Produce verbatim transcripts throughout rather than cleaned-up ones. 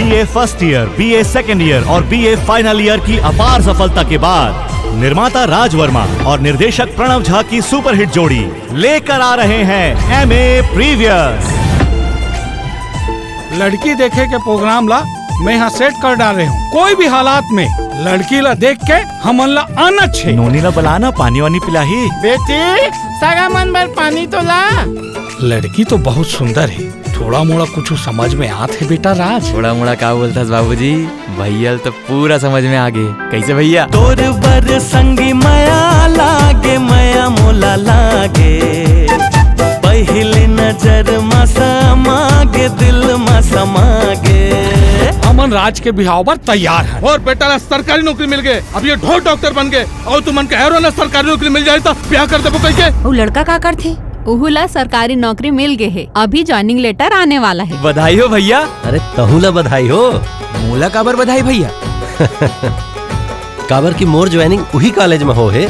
BA first year, BA second year और BA final year की अपार सफलता के बाद निर्माता राज वर्मा और निर्देशक प्रणव झा की सुपरहिट जोड़ी लेकर आ रहे हैं एमए प्रीवियस। लड़की देखे के प्रोग्राम ला मैं यहाँ सेट कर डाले हूँ। कोई भी हालात में लड़की ला देख के हमन ला आना छे। नोनी ला बलाना, पानी वानी पिलाही। बेटी, सगा मन बर पानी तो ला। लड़की तो बहुत सुंदर है, थोड़ा मोड़ा कुछ समझ में आत है बेटा राज। थोड़ा मोड़ा का बोलथस बाबूजी, भैया ल तो पूरा समझ में आ गे। कैसे भैया? तोर बर संगी मया लागे, मया मोला लागे, पहली नजर मा समा गे, दिल मा समा गे। हमन राज के बिहाव बर तैयार है। और बेटा ला सरकारी नौकरी मिल गए, अब ये ढोर डॉक्टर बन गए, और तुमन के एरो ला सरकारी नौकरी मिल जाए तो ब्याह कर देबो कह के। वो लड़का का करथे? उहू ला सरकारी नौकरी मिल गए है, अभी ज्वाइनिंग लेटर आने वाला है। बधाई हो भैया। अरे तहू ला बधाई हो। मोला काबर बधाई भैया? काबर कि मोर ज्वाइनिंग उही कॉलेज में हो है,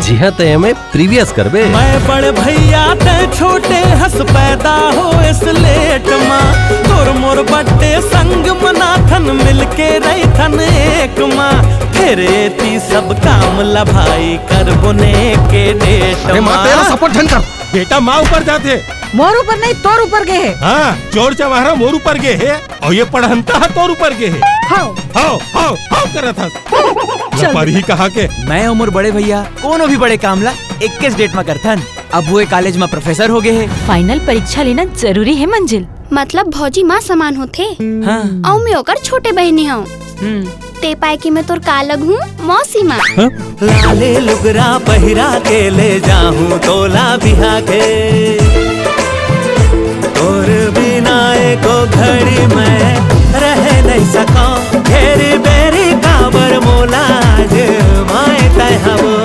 जिहां तय एमए प्रीवियस करबे। मैं बड़ भैया ते छोटे हस पैदा हो इस लेट मा, तोर मोर बड्डे संग मनाथन मिलके रहीथन एक मा, फिर एती सब काम ला भाई करबो ने के डेट अरे माँ, मा। तेरा सपोर्ट झन कर। बेटा माँ ऊपर जाते। मोर ऊपर नहीं, तोर ऊपर गए है। हाँ, चोर चमारा मोर ऊपर गए है और ये पढ़ंता है तोर ऊपर गए है। हाँ। हाव, हाव, हाव करत हस। लपरही कहा के। मैं अउ मोर बड़े भैया कोनो भी बड़े काम ला इक्कीस डेट में करथन। अब वो एक कॉलेज में प्रोफेसर हो गए है। फाइनल परीक्षा लेना जरूरी है मंजिल। मतलब भौजी माँ समान होथे। हाँ। अउ मैं ओकर छोटे बहिनी हूँ। हम्म। ते पाए कि मैं तोर का लगहूँ मौसी माँ। लाले लुगरा पहिरा के ले जाहूं तोला बिहा के, तोर बिना एको घड़ी मैं रह नहीं सका। घेरी बेरी काबर मोला आज माए तय हवो।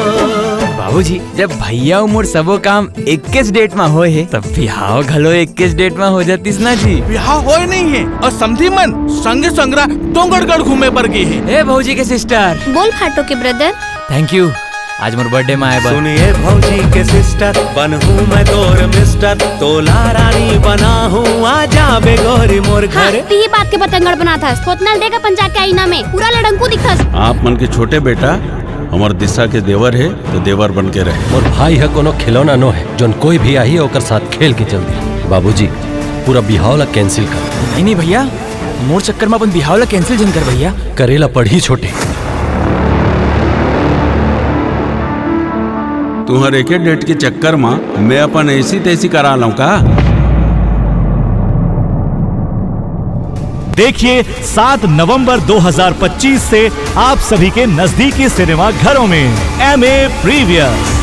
बाबूजी, जब भैया अउ मोर सबो काम इक्कीस डेट में होए हे, तब बिहाव घलो इक्कीस डेट में हो जातिस ना जी। बिहाव होए नहीं है और समधी मन संगे संगरा डोंगरगढ़ घूमे बर गए है। ए भौजी के सिस्टर। बोल फाटो के ब्रदर। थैंक यू, आज मोर बर्थडे में आए बर। सुनिए भौजी के सिस्टर, बनहूँ मैं तोर मिस्टर, तोला रानी बनाहूँ, आ जाबे गोरी मोर हाँ, घर। तिही बात के बतंगड़ बनाथस। थोथना ल देख अपन जाके आईना में, पूरा लड़ंकू दिखथस। आप मन के छोटे बेटा हमर दिशा के देवर है, तो देवर बन के रहे। मोर भाई ह कोनो खिलौना नो है, जोन कोई भी आही ओकर साथ खेल के चल दी। बाबूजी, पूरा बिहाव ला कैंसिल कर। नहीं नहीं भैया, मोर चक्कर में अपन बिहाव ला कैंसिल झन कर भैया। करेला पढ़ी छोटे। तुहर एके डेट के चक्कर में मैं अपन ऐसी तैसी करा लूं का? देखिए सात नवंबर दो हज़ार पच्चीस से आप सभी के नजदीकी सिनेमा घरों में एमए प्रीवियस।